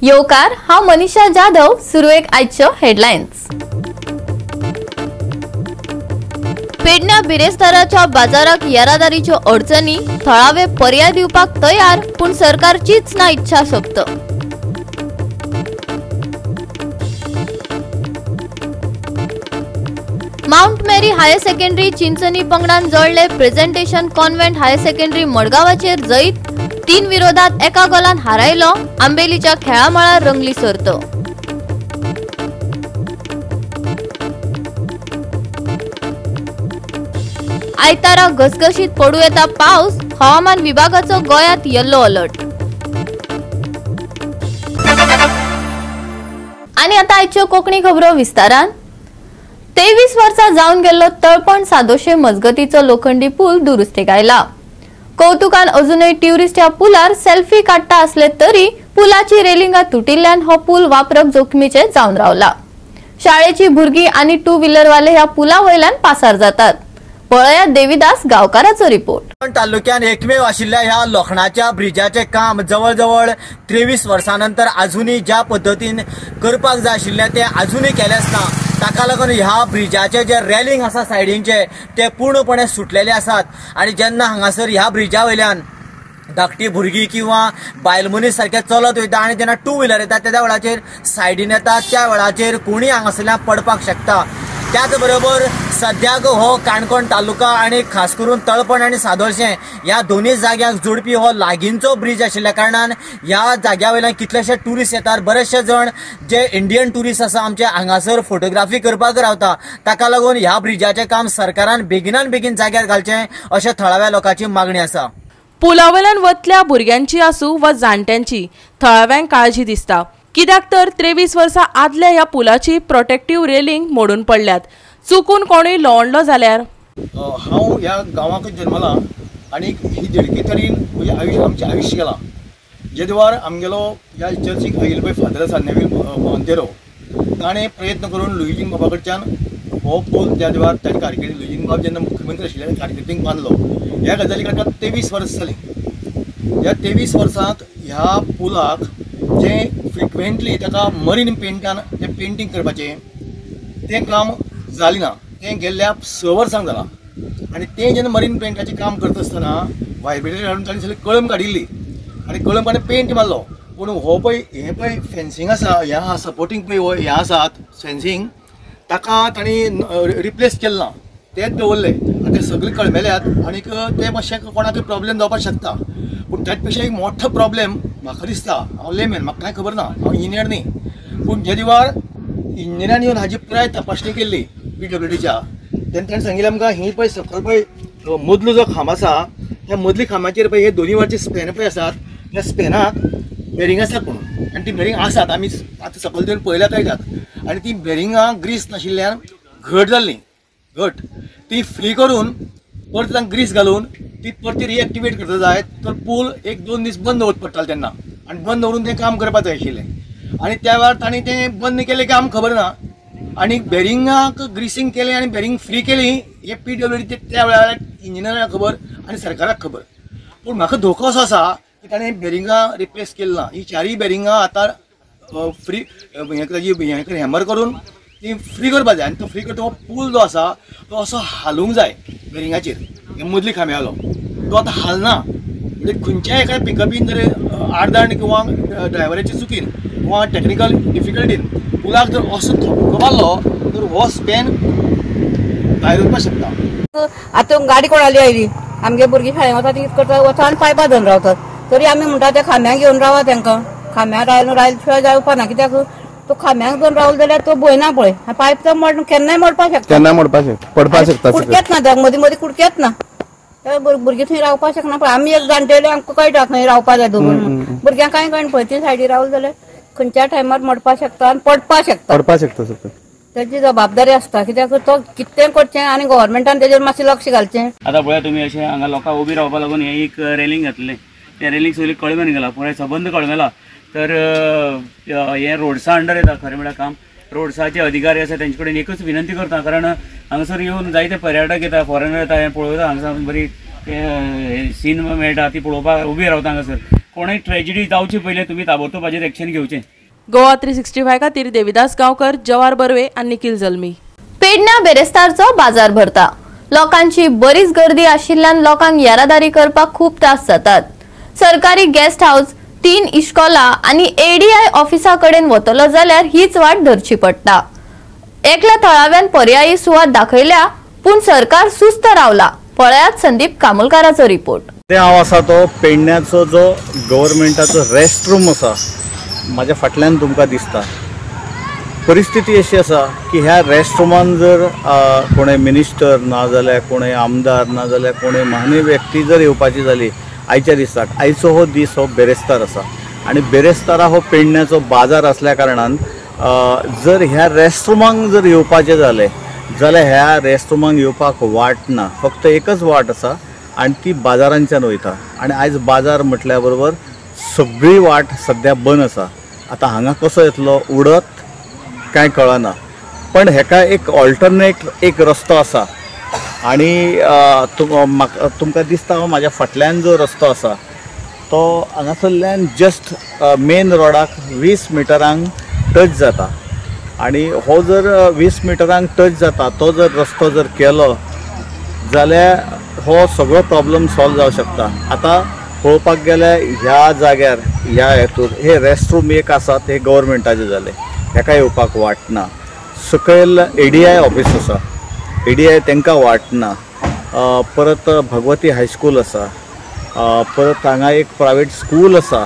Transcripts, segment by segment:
येवकार, हांव मनीषा जाधव. सुरवेक आयच्यो हेडलायन्स. पेडण्या बिरेस्ताराच्या बाजाराक येरादारीच्यो अडचणी, थळावे पर्याय दिवपाक तयार, पूण सरकारचीच ना इच्छाशक्त. Mount Mary higher secondary Chinchani पंगडान जोडले प्रेझेंटेशन कॉन्व्हेंट हायर सेकंडरी मडगांवाचेर जैत, 3 विरोधात 1 गोलान हारायलो. आंबेलीच्या खेळामळार रंगली सर्त. आयतारा घसघशीत पडूं येता पावस, हवामान विभागाचो गोंयांत येल्लो अलर्ट. आनी आतां आयच्यो कोंकणी खबरो विस्तारान. 23 वर्सां जावन गेल्लो तळपण सादोशे मजगतीचो लोखंडी पूल दुरुस्तीक आयला. कौतुकान अजूनय ट्युरिस्ट ह्या पुलार सेल्फी काडटा असले तरी पुलाची रेलिंगां तुटिल्ल्यान हो पूल वापरप जोखमीचे जावन रावला. शाळेची भुरगीं आनी टू व्हीलरवाले ह्या पुला वयल्यान पासार जातात. पळया देवीदास गांवकाराचो रिपोर्ट. तालुक्यान एकमेव आशिल्ल्या ह्या लोखणाच्या ब्रिजाचें काम जवळ जवळ 23 वर्सां नंतर अजूनय ज्या पद्दतीन करपाक जाय आशिल्लें तें अजूनय केलेंच ना. ताका लागून ह्या ब्रिजाचे जे रेलिंग आसा सायडींचे ते पूर्णपणे सुटलेले आसात आनी जेन्ना हांगासर ह्या ब्रिजा वयल्यान धाकटी भुरगीं किंवा बायल मनीस सारके चलत वयता आनी जेन्ना टू व्हिलर येता त्या वेळाचेर सायडीन येता त्या वेळाचेर कोणूय हांगासरल्यान पडपाक शकता. त्याच बरोबर सद्याक हो काणकोण तालुका आनी खास करून तळपण आनी सादोळशें ह्या दोनूय जाग्यांक जोडपी हो लागींचो ब्रिज आशिल्ल्या कारणान ह्या जाग्या वयल्यान कितलेशे ट्युरिस्ट येतात. बरेचशे जण जे इंडियन ट्युरिस्ट आसा आमचे हांगासर फोटोग्राफी करपाक रावता. ताका लागून ह्या ब्रिजाचें काम सरकारान बेगिनान बेगीन जाग्यार घालचें अशें थळाव्या लोकांची मागणी आसा. पुलावयल्यान वतल्या भुरग्यांची आसूं वा जाणट्यांची थळाव्यांक काळजी दिसता, कित्याक तर 23 वर्सां आदल्या ह्या पुलाची प्रोटेक्टीव रेलिंग मोडून पडल्यात. चुकून कोणूय लवंडलो जाल्यार. हांव ह्या गांवाकच जन्मला आनी ही देडकी तरेन म्हजें आयुश्य आमचें आयुश्य गेलां. जेदवार आमगेलो ह्या चर्चीक आयिल्लो पळय फादर आसा नेवील मोंतेरो, ताणें प्रयत्न करून लुईजीन बाबा कडच्यान हो पूल त्या दिवार ताची कारकिर्दी लुईजीन बाब जेन्ना मुख्यमंत्री आशिल्ले कारकिर्दीक बांदलो. ह्या गजालीक आतां 23 वर्सां जालीं. ह्या 23 वर्सांत ह्या पुलाक जें फ्रिक्वेंटली ताका मरीन पेंटान जें पेंटींग करपाचें तें काम जालें ना. तें गेल्ल्या 6 वर्सांक जालां आनी तें जेन्ना मरीन पेंटाचें काम करता आसतना व्हायब्रेटर हाडून ताणें सगळी कळम काडिल्ली आनी कळम काडून पेंट मारलो. पूण हो पळय हें पळय फेन्सींग आसा, ह्या सपोर्टींग पळय हें आसात फेन्सींग, ताका तांणी रिप्लेस केलें ना, तेच दवरले आनी ते सगळे कळमेल्यात आनीक ते मातशें कोणाकय प्रॉब्लेम जावपाक शकता. पूण त्याच पेक्षा एक मोठो प्रॉब्लेम म्हाका दिसता, हांव लेमॅन, म्हाका कांय खबर ना, हांव इंजिनियर न्ही, पूण जे दिवार इंजिनियरान येवन हाजी पुराय तपासणी केल्ली PWDच्या, तेन्ना ताणें सांगिल्लें आमकां ही पळय सकयल पळय मदलो जो खांब आसा त्या मदल्या खांबाचेर पळय हे दोनी वटचे स्पॅन पळय आसात त्या स्पॅनाक बेरींग आसात म्हणून, आनी ती बेरींग आसात आमी आतां सकयल देवन पळयल्यार कळटात. आनी ती बेरिंगां ग्रीस नाशिल्ल्यान घट जाल्लीं, घट ती फ्री करून परत तांकां ग्रीस घालून ती परती रिएक्टिवेट करता जाय तर पूल 1-2 दीस बंद दवरचो पडटालो तेन्ना, आनी बंद दवरून तें काम करपाक जाय आशिल्लें. आनी त्या वेळार तांणी तें बंद केलें की आमकां खबर ना. आनी बेरिंगाक ग्रिसींग केलें आनी बेरींग फ्री केली हें PWD त्या वेळार इंजिनियराक खबर आनी सरकाराक खबर. पूण म्हाका धोको असो आसा की ताणें बेरिंगां रिप्लेस केली ना. ही चारूय बेरिंगां आतां फ्री हें ताजी हें हॅमर करून ती फ्री करपाक जाय आनी तो फ्री करता तो पूल जो आसा तो असो हालूंक जाय बेरिंगाचेर, हे मदली खांब्या आलो तो आतां हालना. म्हणजे खंयच्याय एका पिकअपीन जर आडदांड किंवा ड्रायव्हराची चुकीन किंवा टॅक्निकल डिफिकल्टीन पुलाक जर असो धपको मारलो तर हो स्पॅन भायर वचपाक शकता. आतां गाडी कोणाली आयली, आमगे भुरगीं शाळेक वता ती करता वता आनी पायपां धरून रावतात, तरी आमी म्हणटा त्या खांब्यांक घेवन रावा, तांकां खांब्याक रायल शिवाय जावपा ना, कित्याक तो खांब्यांक धरून रावलो जाल्यार तो भंयना पळय, पायप तो केन्नाय मोडपाक शकता, केन्नाय मोडपाक शकता, पडपाक शकता, कुडकेच ना त्या मदीं मदीं कुडकेच ना, भुरगीं थंय रावपाक शकना. पळय आमी एक जाणटेले आमकां कळटा खंय रावपाक जाय दवरून, भुरग्यांक कांय कळना पळय, ती सायडी रावलो जाल्यार खंयच्या टायमार मोडपाक शकता आनी पडपाक शकता, पडपाक शकता. ताची जबाबदारी आसता, कित्याक तो कितें करचें आनी गव्हर्मेंटान तेजेर मातशें लक्ष घालचें. आतां पळया तुमी अशें हांगा लोकांक उबी रावपाक लागून हें एक रेलिंग घातलें, तें रेलिंग सगळें कळमेन गेलां, पुराय सबंद कळमेला. तर हें रोड्सा अंडर येता खरें म्हळ्यार काम. रोड्साचे अधिकारी आसा तेंचे कडेन एकूच विनंती करता, कारण हांगासर येवन जायते पर्यटक येता, फॉरेनर येता, हें पळयता, हांगासर बरी सीन मेळटा ती पळोवपाक उबी रावता हांगासर. कोणूय ट्रेजिडी जावचे पयलीं तुमी ताबडतोब हाजेर एक्शन घेवचें. गोवा 365 खातीर देविदास गांवकर, जवार बर्वे आनी निखिल जल्मी. पेडण्या बेरेस्तारचो बाजार भरता. लोकांची बरीच गर्दी आशिल्ल्यान लोकांक येरादारी करपाक खूब त्रास जातात. सरकारी गेस्ट हाऊस, 3 इश्कोला आनी एडीआय ऑफिसा कडेन वतलो जाल्यार हीच वाट धरची पडटा. एकल्या थळाव्यान पर्यायी सुवात दाखयल्या, पूण सरकार सुस्त रावला. पळयात संदीप कामोलकाराचो रिपोर्ट. ते हांव आसा तो पेडण्याचो जो गव्हर्मेंटाचो रेस्ट रूम आसा म्हाज्या फाटल्यान तुमकां दिसता. परिस्थिती अशी आसा की ह्या रेस्ट रुमान जर कोणें मिनिस्टर ना जाल्यार कोणें आमदार ना जाल्यार कोणें मान्य व्यक्ती जर येवपाची जाली आयच्या दिसाक, आयचो हो दीस हो बेरेस्तार आसा आनी बेरेस्तारा हो पेडण्याचो बाजार आसल्या कारणान जर ह्या रेस्ट रुमांक जर येवपाचें जालें जाल्यार ह्या रेस्ट रुमांक येवपाक वाट ना. फक्त एकच वाट आसा आनी ती बाजारांच्यान वयता आनी आयज बाजार म्हटल्या बरोबर सगळी वाट सद्या बंद आसा. आतां हांगा कसो येतलो उडत कांय कळना, पण हेका एक ऑल्टरनेट एक रस्तो आसा आनी तुमकां दिसता हो म्हाज्या फाटल्यान जो रस्तो आसा तो हांगासरल्यान जस्ट मेन रोडाक 20 मिटरांक टच जाता आनी हो जर 20 मिटरांक टच जाता तो जर रस्तो जर केलो जाल्यार हो सगळो प्रॉब्लम सॉल्व जावं शकता. आतां पळोवपाक गेल्यार ह्या जाग्यार ह्या हेतूर हे रेस्टरूम एक आसा ते गव्हर्मेंटाचे जाले, हेका येवपाक वाट ना. सकयल एडीआय ऑफिस आसा, एडीआय तांकां वाट ना. परत भगवती हायस्कूल आसा, परत हांगा एक प्रायवेट स्कूल आसा.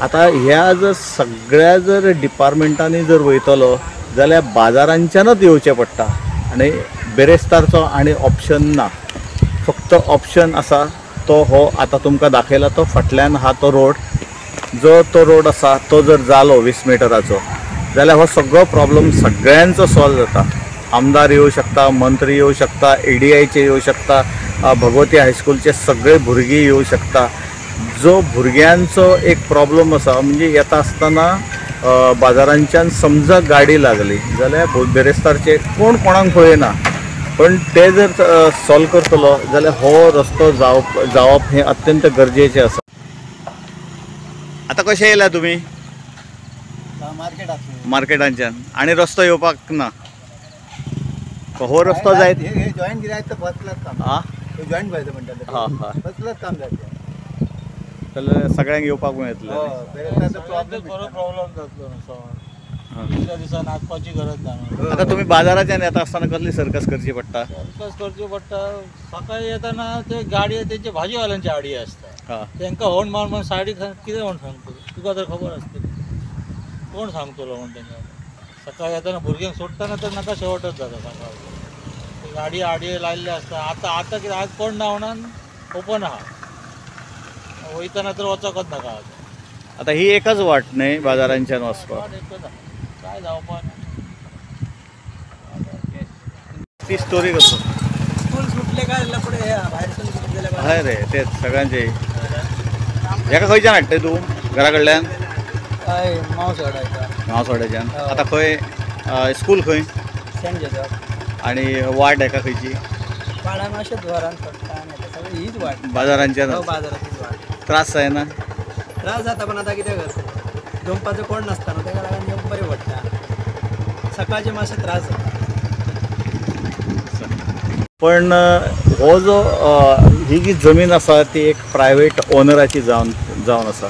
आतां ह्या जर सगळ्या जर डिपार्टमेंटांनी जर वयतलो जाल्यार बाजारांच्यानूच येवचें पडटा आनी बेरेस्तारचो आनी ऑप्शन ना. फक्त ऑप्शन आसा तो हो आतां तुमकां दाखयला तो फाटल्यान आहा तो रोड, जो तो रोड आसा तो जर जालो 20 मिटराचो जाल्यार हो सगळो प्रॉब्लम सगळ्यांचो सॉल्व जाता. आमदार येवं शकता, मंत्री येवं शकता, एडीआयचे येवं शकता, भगवती हायस्कूलचे सगळे भुरगीं येवं शकता. जो भुरग्यांचो एक प्रॉब्लम आसा म्हणजे येता आसतना बाजारांच्यान समजा गाडी लागली जाल्यार बेरेस्तारचे कोण कोणाक पळयना, पण ते जर सॉल्व करतलो जाल्यार हो रस्तो जावप हें अत्यंत गरजेचें आसा. आतां कशें येयला तुमी? मार्केटांच्यान आनी रस्तो येवपाक ना, हो रस्तो जायत जॉईंट कित्याक तर फर्स्ट क्लास काम, जॉईंट जायत म्हणटा फर्स्ट क्लास काम जातलें जाल्यार सगळ्यांक येवपाक मेळटलें. प्रॉब्लम जातलो दुसऱ्या दिसा नाचपाची गरज ना. आतां तुमी बाजाराच्यान येता आसतना कसली सर्कस करची पडटा? सर्कस करची पडटा. सकाळी येताना ते गाडी तेंचे भाजीवाल्यांची आडी आसता, तेंकां होण मार म्हण सायडीक कितें म्हण सांगतलो तुका तर खबर आसतली, कोण सांगतलो म्हण तेंकां. सकाळी येताना भुरग्यांक सोडटना तर नाका शेवटच जाता. सकाळी गाडी आडये लायिल्ले आसता. आतां आतां कितें आज कोण ना म्हणून ओपन आहा, वयताना तर वचकच नाका. आतां ही एकच वाट न्हय बाजारांच्यान वचपाक, काय जावपाक ती स्टोरी कसो स्कूल सुटले काय लफडे भायर हय रे तेच सगळ्यांचे. हेका खंयच्यान हाडटा तूं घरा कडल्यान? हय मावसवाड्याच्यान. मावसवाड्याच्यान. आतां खंय स्कूल खंय? Saint Joseph. आनी वाट हेका खंयची? वाडान अशेंच घरान सोडटा आनी सगळी हीच वाट बाजारांच्यान. बाजाराचीच वाट. त्रास जायना? त्रास जाता पण आतां कितें करता, जमपाचो कोण नासता न्हू, तेका लागून येवंक बरें पडटा. सकाळचे मातशे त्रास जाता. पण हो जो ही जी जमीन आसा ती एक प्रायवेट ओनराची जावन आसा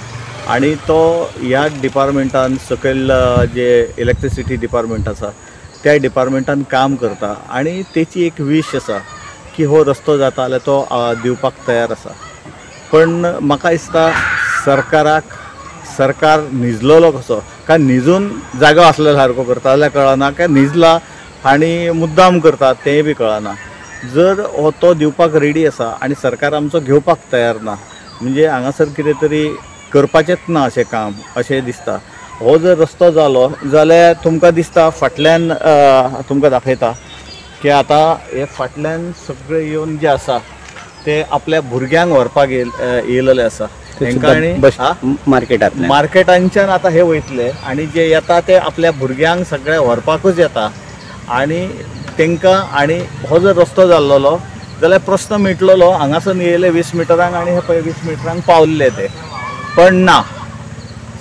आनी तो ह्या डिपार्टमेंटान सकयल जे इलेक्ट्रिसिटी डिपार्टमेंट आसा त्या डिपार्टमेंटान काम करता आनी तेची एक वीश आसा की हो रस्तो जाता जाल्यार तो दिवपाक तयार आसा. पण म्हाका दिसता सरकार न्हिजलेलो कसो, काय न्हिजून जागो आसल्या सारको करता जाल्यार कळना, काय न्हिजला आनी मुद्दाम करता तेंय बी कळना. जर हो तो दिवपाक रेडी आसा आनी सरकार आमचो घेवपाक तयार ना म्हणजे हांगासर कितें तरी करपाचेंच ना अशें काम अशें दिसता. हो जर रस्तो जालो जाल्यार तुमकां दिसता फाटल्यान तुमकां दाखयता की आतां हे फाटल्यान सगळे येवन जे आसा ते आपल्या भुरग्यांक व्हरपाक येयलेले आसा. मार्केटांतल्यान मार्केटांच्यान आतां हे वयतले आनी जे येता ते आपल्या भुरग्यांक सगळे व्हरपाकूच येता आनी तांकां. आनी हो जर रस्तो जाल्लो जाल्यार प्रस्न मिटलेलो. हांगासर येयले 20 मिटरांक आनी हे पळय 20 मिटरांक पावल्ले ते. पण ना,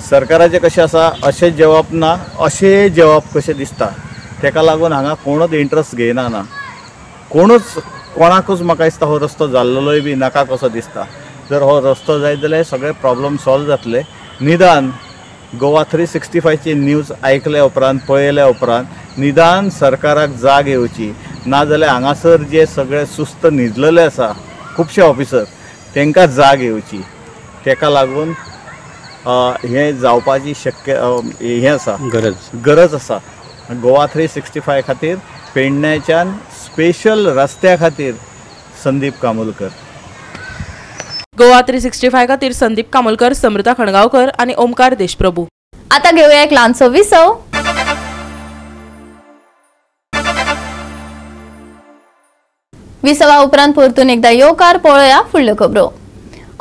सरकाराचें कशें आसा अशें जेवप ना, अशें जेवप कशें दिसता. तेका लागून हांगा कोणूच इंट्रस्ट घेयना ना, कोणूच कोणाकूच म्हाका दिसता हो रस्तो जाल्लोय बी नाका कसो दिसता. जर हो रस्तो जायत जाल्यार सगळे प्रॉब्लम सॉल्व जातले. निदान गोवा 365ची न्यूज आयकल्या उपरांत, पळयल्या उपरांत निदान सरकाराक जाग येवची. ना जाल्यार हांगासर जे सगळे सुस्त न्हिदलेले आसा खुबशे ऑफिसर, तांकां जाग येवची. तेका लागून हें जावपाची शक्य हें आसा, गरज आसा. गोवा 365 खातीर पेडण्याच्यान स्पेशल रस्त्या खातीर संदीप कामुलकर. गोवा 365 खातीर संदीप कामुलकर, समृता खणगावकर आणि ओमकार देशप्रभू. आता घेऊया एक ल्हानसो विसव. विसवा उपरांत परतून एकदा येवकार. पळोवया फुडल्यो खबरो.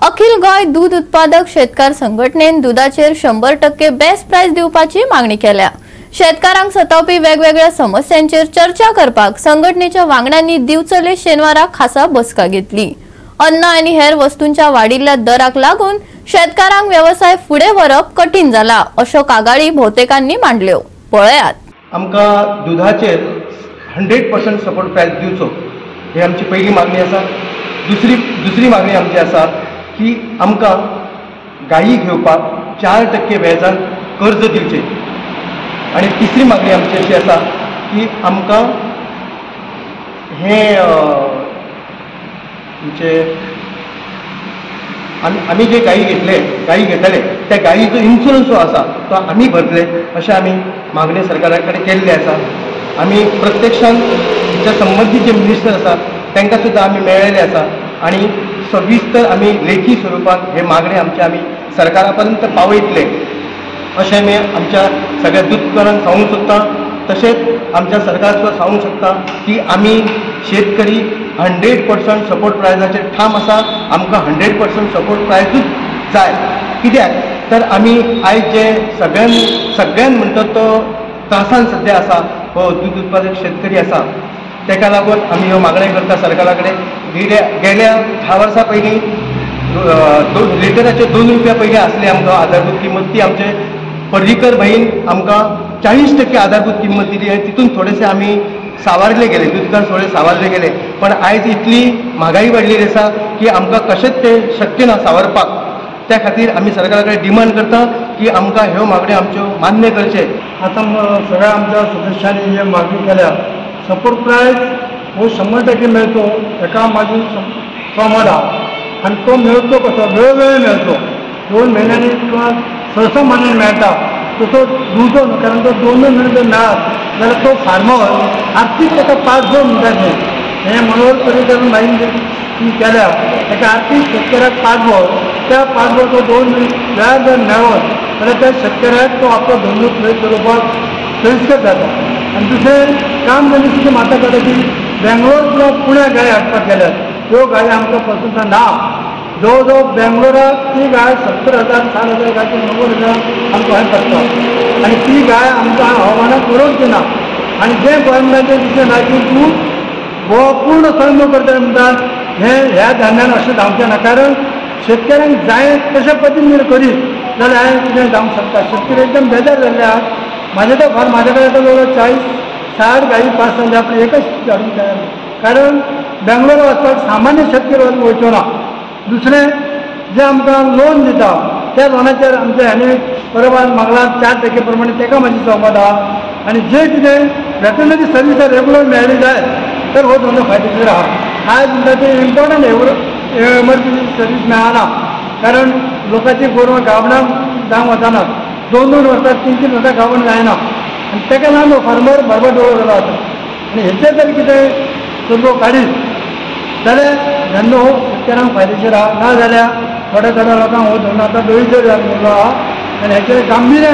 अखिल गोंय दूध उत्पादक शेतकार संघटनेन दुधाचेर 100% बेस्ट प्रायस दिवपाची मागणी केल्या. शेतकारांक सतावपी वेगवेगळ्या समस्यांचेर चर्चा करपाक संघटनेच्या वांगड्यांनी दिवचले शेनवारा खासा बसका घेतली. अन्न आनी हेर वस्तूंच्या वाडिल्ल्या दराक लागून शेतकारांक वेवसाय फुडें व्हरप कठीण जाला अश्यो कागाळी भोवतेकांनी मांडल्यो. पळयात. आमकां दुधाचेर 100% सपोर्ट प्रायस दिवचो ही आमची पहिली मागणी आसा. दुसरी मागणी आमची आसा की आमकां गायी घेवपाक 4% व्याजान कर्ज दिवचें. आनी तिसरी मागणी आमची अशी आसा की आमकां हें तुमचे आमी जे गायी घेतले त्या गायीचो इन्शुरन्स जो आसा तो आमी भरतले अशें आमी मागणी सरकारा कडेन केल्ले आसा. आमी प्रत्यक्षान ज्या संबंदीत जे मिनिस्टर आसा तांकां सुद्दां आमी मेळ्ळेले आसा आनी सविस्तर आमी लेखी स्वरुपान हे मागणे आमचे आमी सरकारा पर्यंत पावयतले अशें मी आमच्या सगळ्या दूदकारांक सांगूंक सोदता. तशेंच आमच्या सरकार सुद्दां सांगूंक शकता की आमी शेतकरी 100% सपोर्ट प्रायजाचेर ठाम आसा. आमकां 100% सपोर्ट प्रायजूच जाय. कित्याक तर आमी आयज जे सगळ्यान म्हणटा तो त्रासान सद्या आसा हो दूद उत्पादक शेतकरी आसा. ताका लागून आमी ह्यो मागण्यो करता सरकारा कडेन. गेल्या 10 वर्सां पयलीं लिटराचे 2 रुपया पयलीं आसली आमकां आधारभूत किंमत, ती आमचे पर्रीकर भाईन आमकां 40% आधारभूत किंमत दिली आनी तितून थोडेसे आमी सावारले गेले, दुदकार थोडे सावारले गेले. पण आयज इतली म्हागाई वाडलेली आसा की आमकां कशेंच तें शक्य ना सावरपाक. त्या खातीर आमी सरकारा कडेन डिमांड करता की आमकां ह्यो मागण्यो आमच्यो मान्य करचे. आतां सगळ्या आमच्या सदस्यांनी जे मागणी केल्या सपोर्ट प्रायस हो 100% मेळचो हेका म्हाजी सहमत आहा. आनी तो मेळचो कसो, वेळोवेळी मेळचो, 2 म्हयन्यांनी किंवा 6-6 म्हयन्यांनी मेळटा तसो दिवचो न्हू. कारण तो 2 2 म्हयने जर मेळत जाल्यार तो फार्मर आर्थीक ताका पाठबळ म्हणटा तें हें मनोहर पर्रीकर भाईन जी केल्या ताका आर्थीक शेतकऱ्याक पाठबळ, त्या पाठबळ तो 2 म्हयने वेळार जर मेळत जाल्यार त्या शेतकऱ्याक तो आपलो धंदो थंय चलोवपाक सोयीस्कर जाता. आनी दुसरें काम जालें सुद्दां म्हाका कळटा की बेंगलोर किंवा पुण्याक गाय हाडपाक गेल्यात त्यो गाय आमकां पसंत ना. जवळ जवळ बेंगलोराक ती गाय 70,000 60,000 गाय 90,000 आमकां हय पडटा आनी ती गाय आमकां हवामानाक बरोवची ना. आनी जें गोवोरमेंटाचें दिसलें ना की तूं हो पूर्ण स्वयंभू करतले म्हणटात हें ह्या धंद्यान अशें जावचें ना. कारण शेतकऱ्यांक जाय तशें पद्दतीन जर करीत जाल्यार हांवें कितें जावंक शकता. शेतकरी एकदम बेजार जाल्ले आहात. म्हाजें तर फार म्हाजे कडेन आतां जवळ 40-60 गायी पास जाल्ले आपणें एकच हाडूंक तयार ना. कारण बेंगलोर वचपाक सामान्य शेतकरी वचचो ना. दुसरें जें आमकां लोन दिता त्या लोनाचेर आमच्या हांणी बरोबर मागलां 4% प्रमाणे ताका म्हाजी सहमत आहा. आनी जें कितें वेटरनरी सर्वीस रेगुलर मेळ्ळी जाय तर हो धंदो फायदेशीर आहा. आयज म्हणटा तें इम्पोर्टंट एमर्जन्सी सर्वीस मेळना. कारण लोकांची गोरवां गावणां जावंक वचना, 2-2 वर्सां 3-3 वर्सां गावण जायना आनी ताका लागून फार्मर बरोबर दोळो जालो आसा. आनी हेचेर जर कितें तोडगो काडीत जाल्यार धंदो हो शेतकऱ्यांक फायदेशीर आहा. ना जाल्यार थोड्या थोड्या लोकांक हो धंदो आतां दोळीचेर जाल्लो आहा आनी हेचेर गांभीर्य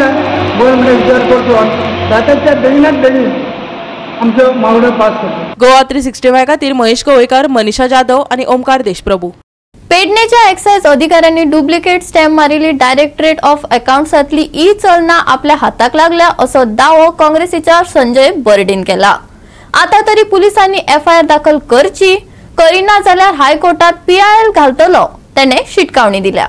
गोवोरमेंट विचार करचो जाता त्या बेगीनात बेगीन आमच्यो मागण्यो पास करच्यो. गोवा 365 खातीर महेश गोवेकर, मनीषा जाधव आनी ओमकार देशप्रभू. पेडणेच्या एक्सायज अधिकाऱ्यांनी डुप्लिकेट स्टॅम्प मारिल्ली डायरेक्टरेट ऑफ अकाउंट्सांतली ई चलना आपल्या हाताक लागल्या असो दावो काँग्रेसीच्या संजय बर्डीन केला. आता तरी पुलिसांनी एफआयआर दाखल करची, करिना जाल्यार हायकोर्टात पीआयएल घालतलो, त्याने शिटकावणी दिल्या.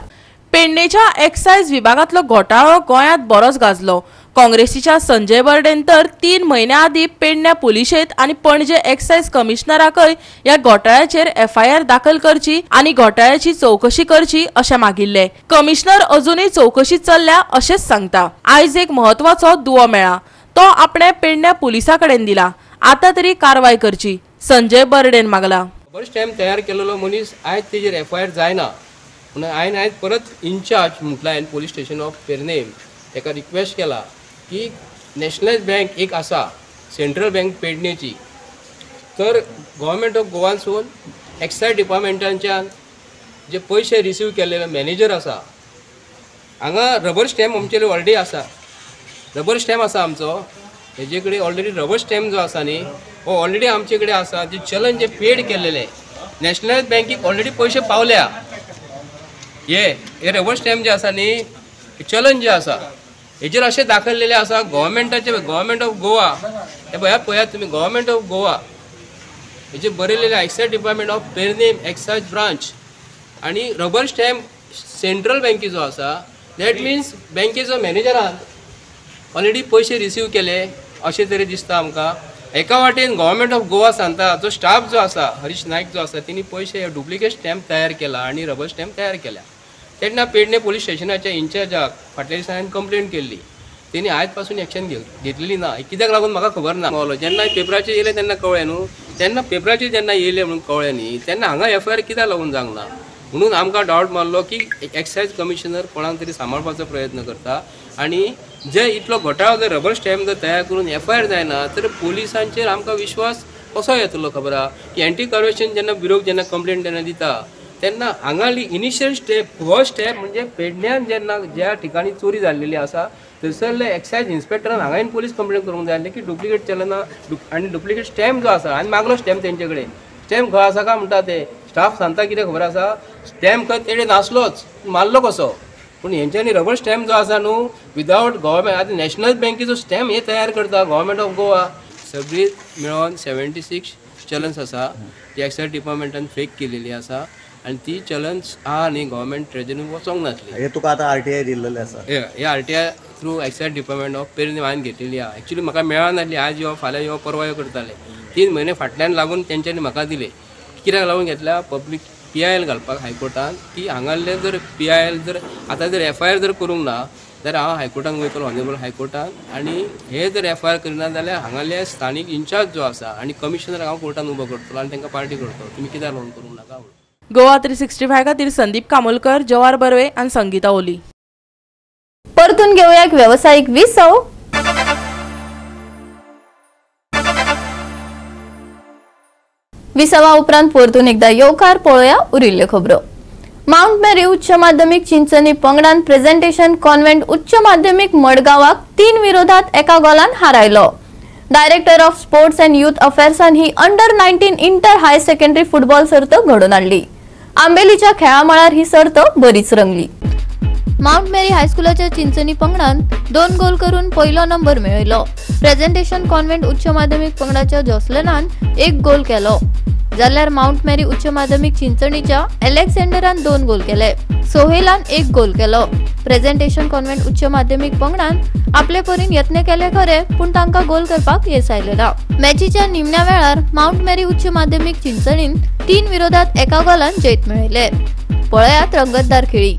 पेडणेच्या एक्सायज विभागांतलो घोटाळो गोंयांत बरोच गाजलो. काँग्रेसीच्या संजय बर्डेन तर 3 म्हयन्या आदीं पेडण्या पुलिशेंत आनी पणजे एक्सायज कमिशनराकय ह्या घोटाळ्याचेर एफआयआर दाखल करची आनी घोटाळ्याची चवकशी करची अशें मागिल्लें. कमिशनर अजुनूय चवकशी चल्ल्या अशेंच सांगता. आयज एक म्हत्वाचो दुवो मेळ्ळा, तो आपणे पेडण्या पुलिसां कडेन दिला. आतां तरी कारवाय करची, संजय बर्डेन मागला. रबर स्टॅम्प तयार केलेलो मनीस आयज तेजेर एफआयआर जायना म्हणून हांवें आयज परत इन्चार्ज म्हटला हांवें पोलीस स्टेशन ऑफ पेरनेम ताका रिक्वेस्ट केला की नॅशनलायज बँक एक आसा, सेंट्रल बँक पेडणेची, तर गव्हर्मेंट ऑफ गोवानसून एक्सायज डिपार्टमेंटाच्यान जे पयशे रिसीव केल्ले मॅनेजर आसा, हांगा रबर स्टॅम्प आमचे ऑलरेडी आसा, रबर स्टॅम्प आसा आमचो, हेजे कडेन ऑलरेडी रबर स्टॅम्प जो आसा न्ही हो ऑलरेडी आमचे कडेन आसा. जे चलन जे पेड केल्लेले नॅशनलायज बँकेक ऑलरेडी पयशे पावल्या, हे रबर स्टॅम्प जे आसा न्ही चलन जे आसा हेजेर अशें दाखयलेलें आसा गव्हर्मेंटाचे, गव्हर्मेंट ऑफ गोवा, हे पळयात पळयात तुमी, गव्हर्मेंट ऑफ गोवा हेजेर बरयलेलें excise department of Pernem excise branch आनी रबर स्टॅम्प सेंट्रल बँकेचो आसा. That means बँकेचो मॅनेजरान ऑलरेडी पयशे रिसीव केले अशें तरी दिसता आमकां. एका वाटेन गव्हर्मेंट ऑफ गोवा सांगता जो स्टाफ जो आसा हरीश नायक जो आसा तेणी पयशे डुप्लिकेट स्टॅम्प तयार केला आनी रबर स्टॅम्प तयार केल्या. तेन्ना पेडणे पोलीस स्टेशनाच्या इन्चार्जाक फाटल्या दिसा हांवें कंप्लेन केल्ली, तेणी आयज पासून एक्शन घेतलेली ना. कित्याक लागून म्हाका खबर ना. जेन्ना पेपराचेर येयलें तेन्ना कळ्ळें न्हू, तेन्ना पेपराचेर जेन्ना येयलें म्हणून कळ्ळें न्ही तेन्ना हांगा एफआयआर कित्याक लागून जावंक ना म्हणून आमकां डावट मारलो की एक्सायज कमिशनर कोणाक तरी सांबाळपाचो प्रयत्न करता आनी जे इतलो घोटाळो जर रबर स्टॅम्प जर तयार करून एफआयआर जायना तर पोलिसांचेर आमकां विश्वास कसो येतलो खबर आहा की एंटी करप्शन जेन्ना ब्युरोक जेन्ना कंप्लेन जेन्ना दिता तेन्ना हांगाली इनिशियल स्टेप हो स्टेप म्हणजे पेडण्यान जेन्ना ज्या ठिकाणी चोरी जाल्लेली आसा थंयसरले एक्सायज इन्स्पेक्टरान हांगा पोलीस कंप्लेन करूंक जाय आसली की डुप्लिकेट चलना आनी डुप्लिकेट स्टॅम्प जो आसा आनी मागलो स्टॅम्प तेंचे कडेन, स्टॅम्प खंय आसा काय म्हणटा ते स्टाफ सांगता कितें खबर आसा, स्टॅम्प खंय तेणे नासलोच मारलो कसो, पूण हेंच्यांनी रबर स्टॅम्प जो आसा न्हू विदावट गव्हर्मेंट आतां नॅशनल बँकेचो स्टॅम्प हे तयार करता गव्हर्मेंट ऑफ गोवा. सगळी मेळोन 76 चलन्स आसा ती एक्सायज डिपार्टमेंटान फेक केलेली आसा आनी ती चलन्स आहा न्ही गव्हर्मेंट ट्रेजरीन वचोंक नासली. हे तुका आतां आरटीआय दिल्लेलें आसा, हे RTI through excise department of Pernem हांवें घेतलेली आहा. एक्चुली म्हाका मेळनासली, आज यो फाल्यां यो परवा यो करताले, 3 म्हयने फाटल्यान लागून तेंच्यांनी म्हाका दिले. कित्याक लागून घेतल्या पब्लीक PIL घालपाक हायकोर्टान की हांगासरले जर PIL जर आतां जर एफआयआर जर करूंक ना जाल्यार हांव हायकोर्टान वयतलो, ऑनरेबल हायकोर्टान, आनी हे जर एफआयआर करिना जाल्यार हांगासरले स्थानीक इन्चार्ज जो आसा आनी कमिशनर हांव कोर्टान उबो करतलो आनी तांकां पार्टी करतलो तुमी कित्याक लागून करूंक नाका म्हणून. गोवा 365 खातीर संदीप कामोलकर, जवाहर बर्वे आनी संगीता ओली. परतून घेवया एक वेवसायीक विसव. विसवा उपरांत परतून एकदा येवकार पळोवया उरिल्ल्यो खबरो. माउंट मेरी उच्च माध्यमीक चिंचणी पंगडान प्रेझेंटेशन कॉन्व्हेंट उच्च माध्यमीक मडगांवाक 3 विरोधात 1 गोलान हारायलो. Director of sports and youth अफेर्सान he under 19 inter high secondary football सर्त घडोवन हाडली. आंबेलीच्या खेळामळार ही सर्त बरीच रंगली. माउंट मेरी हायस्कुलाच्या चिंचणी पंगडान 2 गोल करून पयलो नंबर मेळयलो. प्रेझेंटेशन कॉन्व्हेंट उच्च माध्यमीक पंगडाच्या जोसलनान 1 गोल केलो, जाल्यार माउंट मेरी उच्च माध्यमीक चिंचणीच्या अलेक्झांडरान 2 गोल केले, सोहेलान 1 गोल केलो. प्रेझेंटेशन कॉन्व्हेंट उच्च माध्यमीक पंगडान आपले परीन यत्न केले खरे, पूण तांकां गोल करपाक येस आयलें ना. मॅचीच्या निमण्या वेळार माउंट मेरी उच्च माध्यमीक चिंचणीन 3 विरोधात 1 गोलान जैत मेळयले. पळयात रंगतदार खेळी.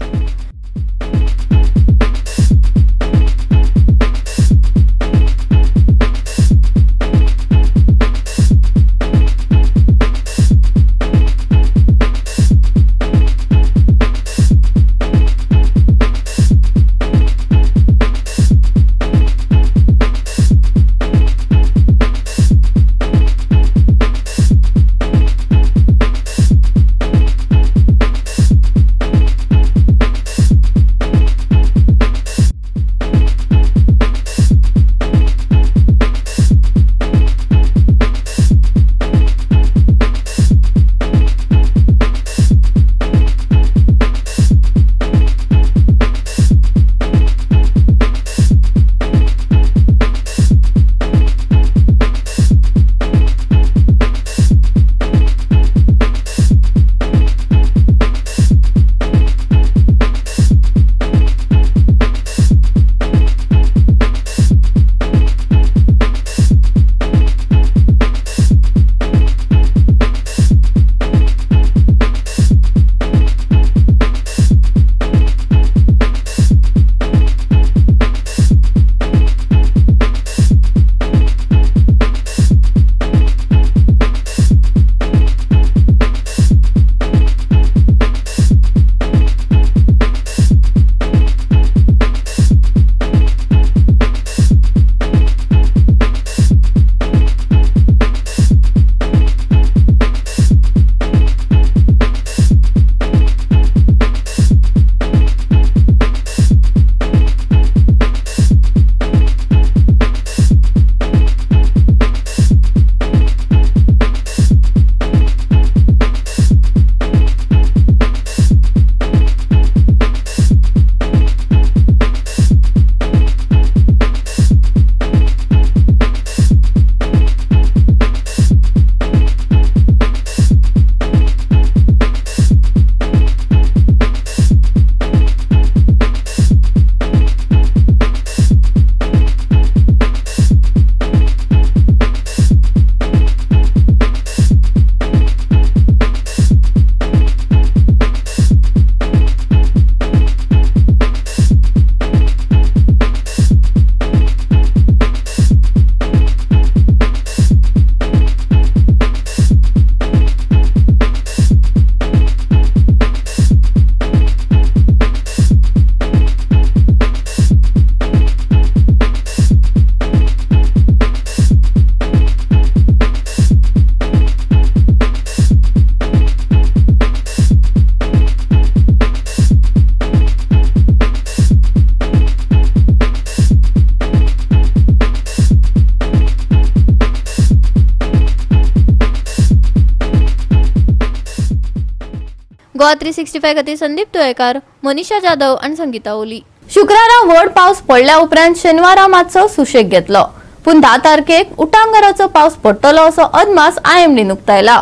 गोवा 365 खातीर संदीप तुयेकार, मनीषा जाधव आनी संगीता ओली. शुक्रारा व्हड पावस पडल्या उपरांत शेनवारा मातसो सुशेग घेतलो, पूण 10 तारखेक उटांगाराचो पावस पडटलो असो अदमास आयएमडीन उक्तायला.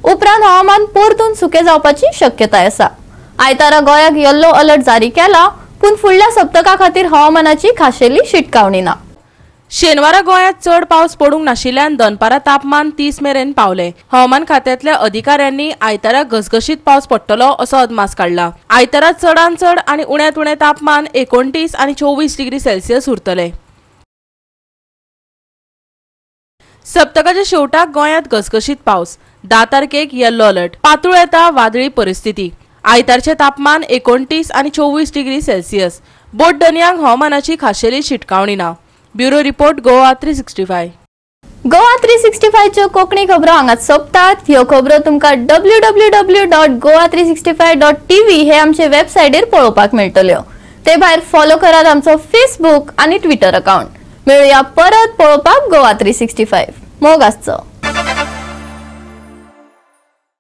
उपरांत हवामान परतून सुकें जावपाची शक्यताय आसा. आयतारा गोंयाक येल्लो अलर्ट जारी केला, पूण फुडल्या सप्तका खातीर हवामानाची खाशेली शिटकावणी ना. शेनवारा गोंयांत चड पावस पडूंक नाशिल्ल्यान दनपारा तापमान 30 मेरेन पावले. हवामान खात्यांतल्या अधिकाऱ्यांनी आयतारा घसघशीत पावस पडटलो असो अदमास काडला. आयतारा चडांत चड आनी उण्यांत उणें तापमान 29 आनी 24 डिग्री सेल्सियस उरतले. सप्तकाच्या शेवटाक गोंयांत घसघशीत पावस. 10 तारखेक येल्लो अलर्ट. पातूळ येता वादळी परिस्थिती. आयतारचें तापमान 29 आनी 24 डिग्री सेल्सियस. बोट दनयांक हवामानाची खाशेली शिटकावणी ना. Bureau report, Goa 365. Goa 365च्यो Konkani खबरो हांगाच सोंपतात. ह्यो खबरो तुमकां www.goa365.tv हे आमचे वेबसायटीर पळोवपाक मेळटल्यो. ते भायर फॉलो करात आमचो फेसबूक आनी ट्विटर अकाउंट. मेळुया परत पळोवपाक गोवा 365. मोग आसचो.